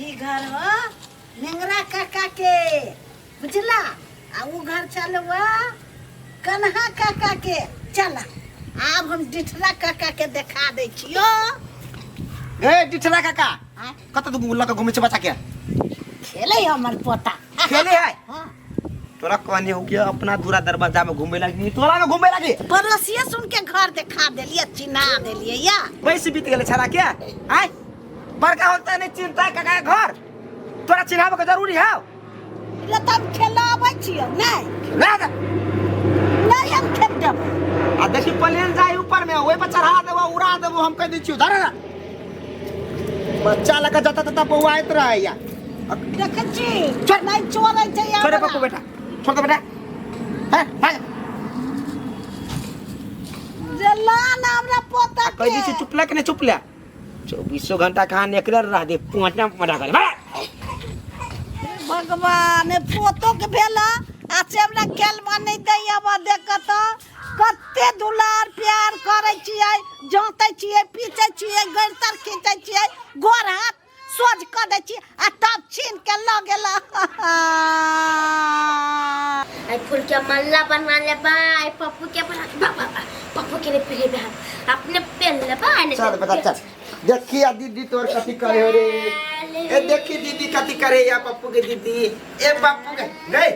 ई घर हो नेंगरा काका के बुझला आ उ घर चलवा कन्हा काका के चल आब हम डिठरा काका के देखा दै छियो ए डिठरा काका आँय? कत तू लऽ के घुमै छै बच्चा के खेले हमर पोता खेले है हाँ तोरा कहने हो कि अपना दूरा दरवाजा में घूमे लगी तोरा में घूमे लगी पड़ोसिए सुन के घर देखा देलिए चिन्हा देलिए या वैसे बीत गेलै छड़ा के आय बड़का होता नहीं चिंता काका के घर तोरा चिन्हाबे के जरूरी है ले तब खेलाबै छियौ नहि ना जा। नहि हम खेल देबै आ देखी प्लेन जाय ऊपर में ओहि पर चढ़ा देबो उड़ा देबो हम कह दै छियौ धर ना बच्चा लगा जता तता बौआइत रहैया देखै छी छोड़। नहि चोरै छै छोड़े हमरा। पप्पू बेटा छोड़ दे बेटा हैं भाग जे ला ना हमरा पोता कह दै के छी चुप ले के नहीं चुप ले चौबीसों घंटा कहाँ एकरे रह दे पहुंचना मना कर भगवान पोतो के भेला आ से हमरा खेलबा नहि दैया बा देख तऽ कते दुलार प्यार करै छियै जोतै छियै पीचै छियै गैरतर खींचै छियै गोर हाथ सोझ कऽ दै छियै आ तब छीन के लऽ गेला आई फूल के माला बना ले बाय पप्पू के बना बा बा बा पप्पू के लिए पहले हम अपने पहन ले बाय नहीं चल बेटा चल देखी आ दीदी तोर कथी करे हो रे ए देखी दीदी कथी करे या पप्पू के दीदी ए पप्पू के गए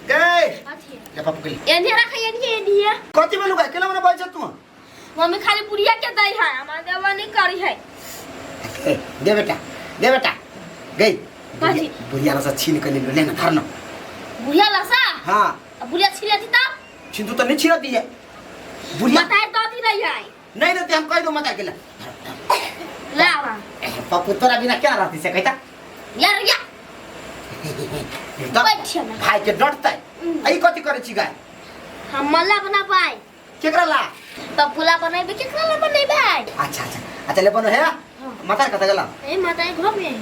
गए ए पप्पू के लिए। एने रख एने एने कथी में लुका केला मने बैठ तू मम्मी खाली बुढ़िया के दै है हमार देवा नहीं करी है ए, दे बेटा दे बेटा गई कथी? बुढ़िया रसा छीन के ले लो ले ना धर ना बुढ़िया लसा हाँ अब बुढ़िया छीन लेती तब छीन तू तो नहीं छीन दी है बुढ़िया बताए तो दी रही है नहीं देते हम कह दो मत अकेला ला ला पप्पू तोरा बिना क्या रहती से कहता यार या तब बैठिए ना भाई के डटतै आई कथी करै छी गाय हम मल्ला बना पाए केकरा ला पप्पूला बनेबे केकरा ला बनेबै अच्छा अच्छा अच्छा ले बनो है माता कत गेला ए माता घर में है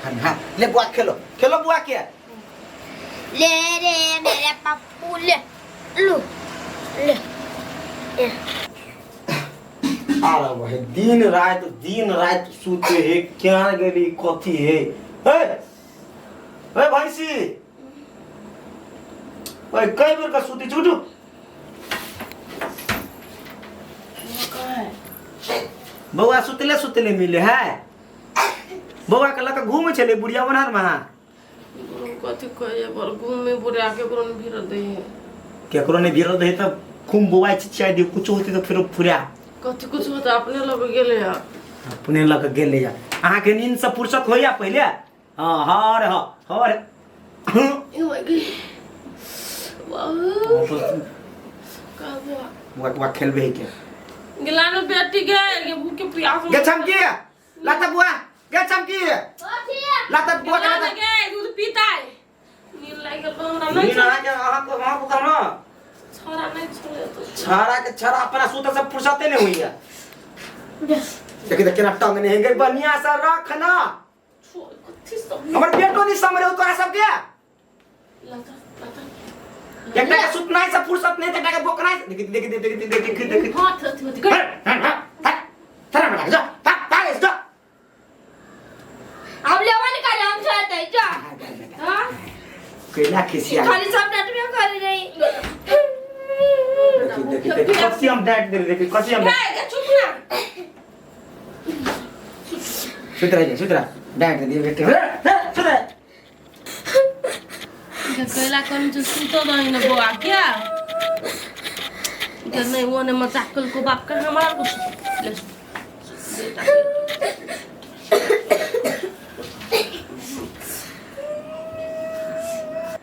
हाँ हाँ ले बुआ खेलो खेलो बुआ के ले रे मेरे पप्पू ले लो ले ए अरे भाई दिन रात सुते है क्या गेली कथी है ए ए भैंसी ओए कई बेर का सुती छुटू बौआ सुतले सुतले मिले है बौआ के लऽ कऽ घूमै छलै बुढ़िया बनहर में कथी कहिए बड़ घूमे बुढ़िया केकरो नहीं भीड़ दे है केकरो नहीं भीड़ दे तऽ खूब बौआ चिचिया दियो कुछ होते तऽ फेरो फुरा कथी कुछ होता अपने लग गेले है अपने लऽ कऽ गेलै या अहाँके नींद से फुर्सत होइया पहिले हाँ हर हँ हर बुआ बुआ खेलबे के गिलानो बेटी के ये भूख के प्यास गे चमकी लाता बुआ गे चमकी लाता बुआ के लाता के दूध पीता है नींद लागि गेल हमरा नहीं नींद अहाँके अहाँके अहाँके कहना छोरा नहीं छोड़े तो छाड़ा के छाड़ा अपना सूत से फुर्सते नहीं हुई है देखी देख केना टंगने है गे बढ़िया से रख ना कथी सब हमर बेटो नहीं समरे तोरा सबके लता लता एकटा के सुतनाइ से फुर्सत नहीं एकटा के बोकनाइ देखी देखी देखी देखी देखी देखी हाथ अथी अथी कर थरा बड़ा जा भाग भाग जा हम लेवा निकाले हम छोड़ते जा हां कैला खिसिया खाली सब डांट में कर रही देखी देखी देखी कसी हम डांट दे देखी कसी हम ए चुप ना सुत रह जा सुत रह डांट दे बेटे सुत रह कैला कन जो सुतो नहीं ना बौआ क्या के नहीं वो ने मजाक कल को बाप का हमारा कुछ ले बेटा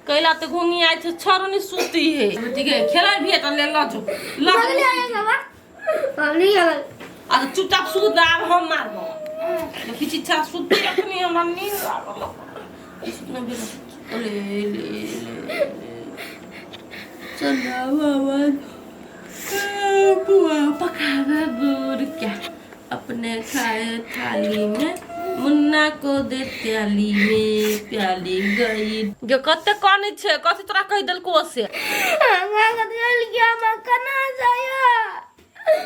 कैला तो घूमी आए थे छोरो नहीं सूती है ठीक है खेला भी है तो ले लो जो लो बगले आया बाबा बगले आया आ चुपचाप सूत ना आब हम मारबो देखी छी छा सुत अखनी हमरा नींद लागल सुतना भेल ले ले ले चला बाबा बुआ पकावे गुड़ क्या अपने खाए थाली में मुन्ना को दे प्याली में प्याली गई गे कते कानै छै कथी तोरा कहि देलको से हमरा कथी गया हम कना जाया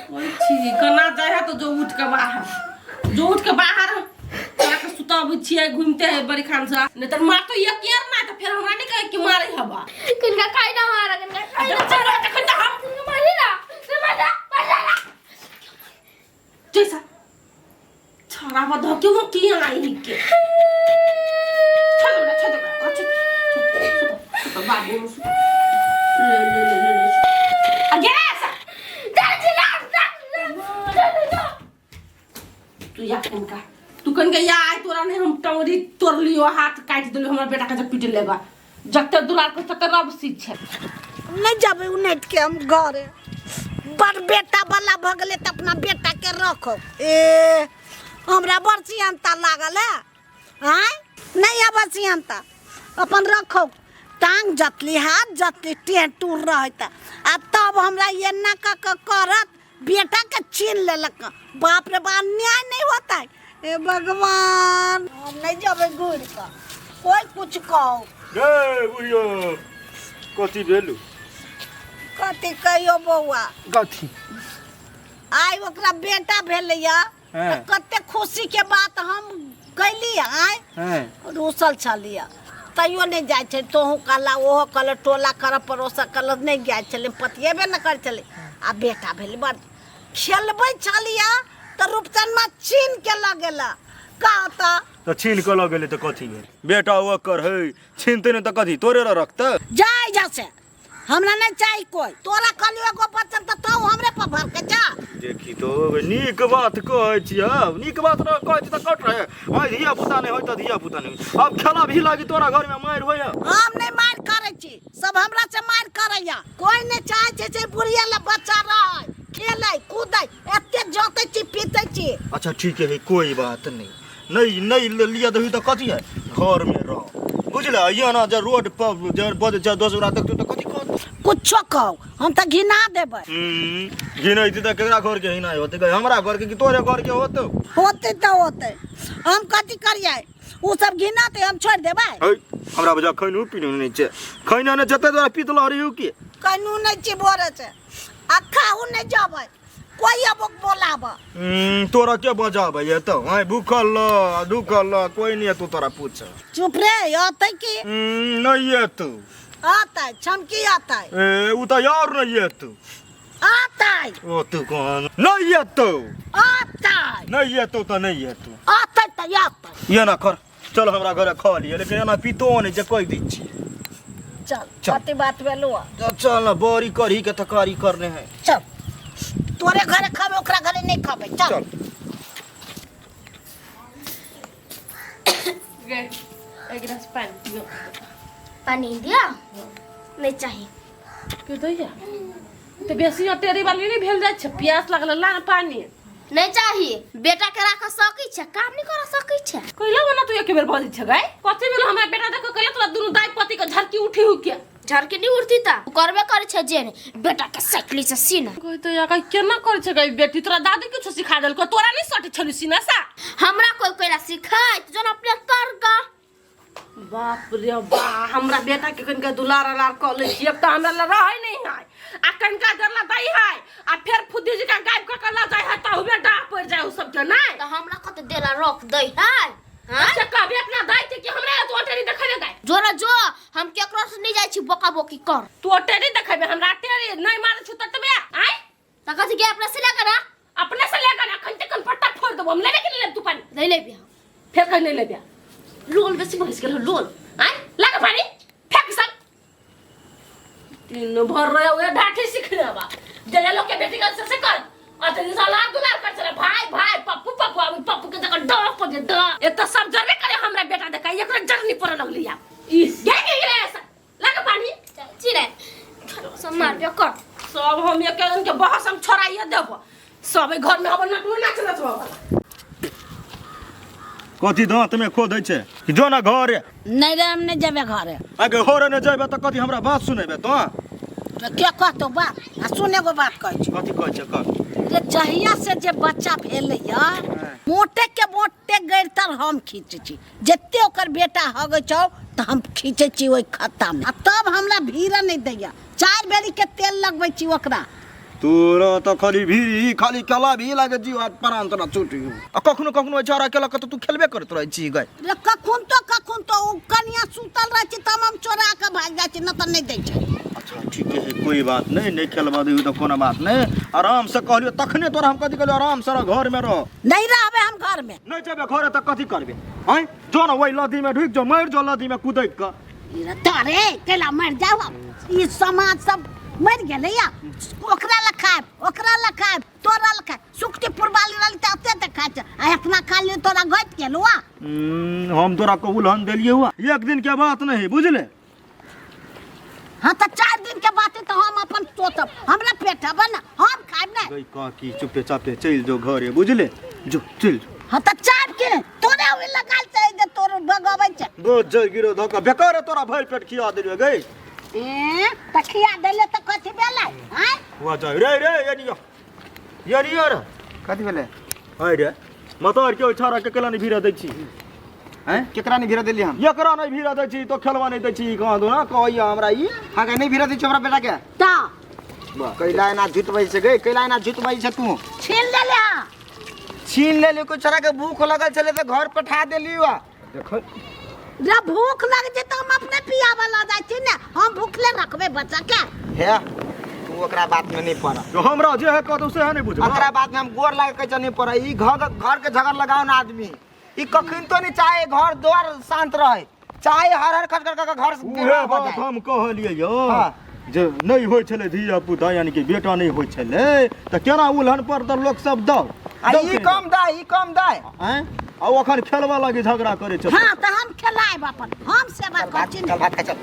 कोई छी कना जाय है तो जो उठ के बाहर जो उठ के बाहर तोरा के सुत अबै छियै घूमते है बड़ी खान से नहीं तो मार तो एक यार ना तो फिर हमरा नहीं कहे कि मारे हवा किनका खाइ ना मारा किनका खाइ ना चल तखन तऽ हम किनका मारी ना मारा मारा जैसा छड़ा बध के वो की आई के छोड़ दे छोड़ दे अच्छा छोड़ बाबू ले ले ले ले ले आ गया तू या कनका तू कनका या आइ तोरा नहीं हम टंगरी तोड़ लियो हाथ काटि देलियो हमरा बेटा के जब पीट लेगा जते दुलार कर तते रब सीख छै नहीं जाबे उनट के हम घरे बड़ बेटा वाला भऽ गेलै तऽ अपना बेटा के रखो ए हमरा बड़ सियानता लागल है आँय नहीं अब सियानता अपन रखो टांग जतली हाथ जतली टेढ़ टूर रहत आ तब हमरा एना कऽ कऽ करत बेटा के छीन लेलक बाप रे बाप न्याय नहीं होता है हे भगवान हम नहीं जबे घूर कऽ कोई कुछ कहो गे बुढ़ियो कथी भेलू कथी कहियो बौआ कथी आइ ओकरा बेटा भेलैया हाँ। तऽ कते खुशी के बात हम कैली आय हाँ रूसल छलियै तैयो नहि जाइ छै तोहूँ कहला ओहो कहल टोला कर पड़ोसा कहल नहि जाइ छलै पतिएबे नहि करै छलै आ बेटा भेलै बड़ खेलबै छलियै तऽ रूपचनमा छीन के लऽ गेला कह तऽ तऽ छीन कऽ लऽ गेलै तऽ कथी भेल बेटा ओकर है छीनते नहि तऽ कथी तोरे रखतै जाय जा से हमरा नहीं चाही कोई तोरा कहलियो एगो बच्चन तऽ तू हमरे पर भर के जा देखी तो नीक बात कहै छियै नीक बात रह कहै छी तऽ कट रहे आइ धिया पुता नहि होइ तऽ धिया पुता नहि होइ। अब खेला भी लागी तोरा घर में मारि होइए हम नहीं मार करै छी सब हमरा से मार करैया कोई नहीं चाहे छै जे बुढ़िया ला बच्चा रहै खेलै कूदै एते जोतै छी पीतै छी अच्छा ठीक है कोई बात नहीं नहीं नहीं लिया दही तऽ कथी है घर में रह बुझल ये ना जे रोड पर जे बज जे दोसरा देखतौ तऽ कथी कहतौ कुछो कहो हम तऽ घिना देबै घिनैती तऽ केकरा घर के हिनाइ होतै गै हमरा घर के कि तोरे घर के होतौ होतै तऽ होतै हम कथी करियै ओ सब घिनाते हम छोड़ि देबै है हमरा बजा खैनो पीनो नहि छै खैना नहि छै ताहि दुआरे पीत लहरी की कनू नहि चिबोरे छै आ खाहू नहि जबै कोई अब बोलाब तोरा के बजाबै ये तो आय भूखल ल दुखल ल कोई नहीं तू तोरा पूछ चुप रे अतै की नहीं एतौ अतै छमकी अतै ए उ त यार नहीं एतौ अतै ओ तू कोन नहीं एतौ अतै नहीं एतौ त नहीं एतौ अतै त अतै ये ना कर चल हमरा घरे खा लिय लेकिन एना पीतो नहीं जे कहि दै छी चल चल। कति बात भेलो तो चल ना बड़ी कढ़ी के तकारी करने है चल तोरे घरे खाबे ओकरा घरे नहीं खाबे चल चल गे एक गिलास पानी पियो पानी दिया नहीं चाहिए के दैया तऽ बेसी अटेरी वाली नहि भेल जाइ छै प्यास लागल ला ने पानी नहीं चाहिए बेटा के राख सकै छै काम नहीं कर सकै छै कैला ओना तू एक बेर बजै छै गै कथी भेल हमरा बेटा देख कैला तोरा दुनू दाइ पति के झरकी उठी हु के झरके नहीं उठती ता करबे करे छै जे नहीं बेटा के साइकिल से सीना कहै तो या केना करै छै गै बेटी तोरा दादी किछो सिखा देलको तोरा नहि सटै छलु सीना सा हमरा कोई कोइला सिखाय तो जन अपने कर गा बाप रे बा हमरा बेटा के कनिका दुलार अलार कऽ लै छियै तऽ हमरा लग रहै नहि है आ कनिका देर ला दै है आ फेर फुद्दी जी का गायब कऽ के लऽ जाइ है तऽ हुए डाह पड़ि जाइ उ सबके नहि तो हमरा कत देला रख दै है हाँ? से कहबे अपना दाइ के कि हमरा तू अटेरी देखेबे गाय जोरा जो हम केकरो से नहीं जाइ छी बोका बोकी कर तू अटेरी देखेबे हमरा अटेरी नहि मारै छु ततबे आय त कथी के अपना से लेकर ना अपने से लेकर अखन तक पट्टा फोड़ देबो हम लेबे कि नहीं लेब तू पानी नहीं लेबे हम फेर कहीं नहीं लेबे लोल बेसी भइस गेल लोल आय लाग पानी फेंक सब तीन भर रहे हुए ढाठी सीख लेबा जे लोग के बेटी का से कर अतनी साला दुलार कर चले भाई भाई पप्पू पप्पू अभी पप्पू के जगह डर पर दे डर एक तो सब जरबे करे हमरा बेटा देखा एकरा जरनी पर लगली आप ई गे गे गे ऐसा लाग पानी चल चिड़ै सब मारबे कर सब हम एक के बहस हम छोड़ाइए देबो सब एहि घर में हमर नटुआ नाच नचबो कथी दांत में खोदै छै कि जो ना घरे नहीं रे हम नहीं जेबे घरे आगे घरे ने जेबे तऽ कथी हमरा बात सुनेबे तो तो के कहतो बात आ सुन एगो बात कहै छी कथी कहै छै कह जे जहिया से जे बच्चा भेलै या मोटे के मोटे गैरतर हम खींचै छी जते ओकर बेटा हगै छौ तऽ हम खींचै छी ओहि खत्तामे आ तब हमरा भीड़ नहि दैया चारि बेरी के तेल लगबै छी ओकरा तोरा तऽ खाली भीड़ी खाली केला भी लागे जीव हाथ प्राण तोरा छूट गेल। आ कखनो कखनो छौड़ा केलक तऽ तू खेलबे करैत रहै छी गय। रे कखन तो ओ कनिया सुतल रहै छै तब हम चोरा के भागि जाइ छी, न तऽ नहि दै छै। अच्छा ठीके है, कोई बात नहीं, नहीं खेलबा दही तऽ कोनो बात नहीं। आराम से कहलियो तखने तोरा हम कथी कहलियो, आराम से रह, घर में रह। नहीं रहबै हम घर में। नहीं जेबे घरे तऽ कथी करबे? आँय जो ना वही लदी में ढुकि जो, मरि जो लदी में कुदैक कऽ। तोरे कैला मरि जाउ हम? ई समाज सब मरि गेलै या ओकरा लए खायब, ओकरा लए खायब, तोरा लए खायब। सुखती पुरवाली रहली तऽ ओते तऽ खाइ छै, आ एतना खा लियौ तोरा घटि गेलौ आ। हम तोरा को उलहन देलिए हुआ, एक दिन के बात नहीं बुझले। हाँ तऽ 4 दिन के बात है तऽ हम अपन सोचब, हमरा पेट हबे ना, हम खायब ना। गई काकी चुपे चापे चल जो घरे बुझले, जो चल जो। हाँ तऽ चाप के तोरे ओहि लगाल छै जे तोर भगबै छै। गो जय गिरो धोखा बेकार तोरा भरि पेट खिया देलिए गई। ए तऽ खिया देले तऽ कथी भेलै? आँय हुआ जाय रे रे एनियो एनियो रे। कथी भेलै? हाय रे मतार के छाड़ा के केला नहीं भीरा दै छी? हैं केकरा नहीं भीरा देली हम? एकरा नहीं भीरा दै छी तो खेलवा नहीं दै छी कहाँ दो ना कहैया हमरा ई। हां के नहीं भीरा दै छी हमरा बेटा के? तऽ कैला एना झूठ बजै छै गई, कैला एना झूठ बजै छै तू? छीन लेले। हां छीन लेली? कोई छोरा के भूख लगल छले तऽ घर पठा देली वा। देखो जब भूख लग जे तऽ हम अपने पियाबऽ लऽ जाइ छी ने, हम भूखले रखबै बच्चा के? हे तू ओकरा बात में नहीं पड़। जो हमरा जे है कहतो से है नहीं बुझबा। ओकरा बात में हम गोर लागे कहै नहीं पड़। ई घर घर के झगड़ लगाओ ना आदमी, ई कखन तो नहीं चाहे घर द्वार शांत रहे, चाहे हर हर खट खट घर से उहे बात हम कहलियै यौ। हाँ। जे नहीं होइ छलै धिया पुता यानी कि बेटा नहीं होइ छलै तऽ केना उलहन पर तऽ लोक सब दौ आ ई कम दै, ई कम दै। आँय आ ओ अखन खेलबा लागी झगड़ा करै छै। हाँ तऽ हम खेलायब अपन, हम सेवा करै छी। चल भात खा चल।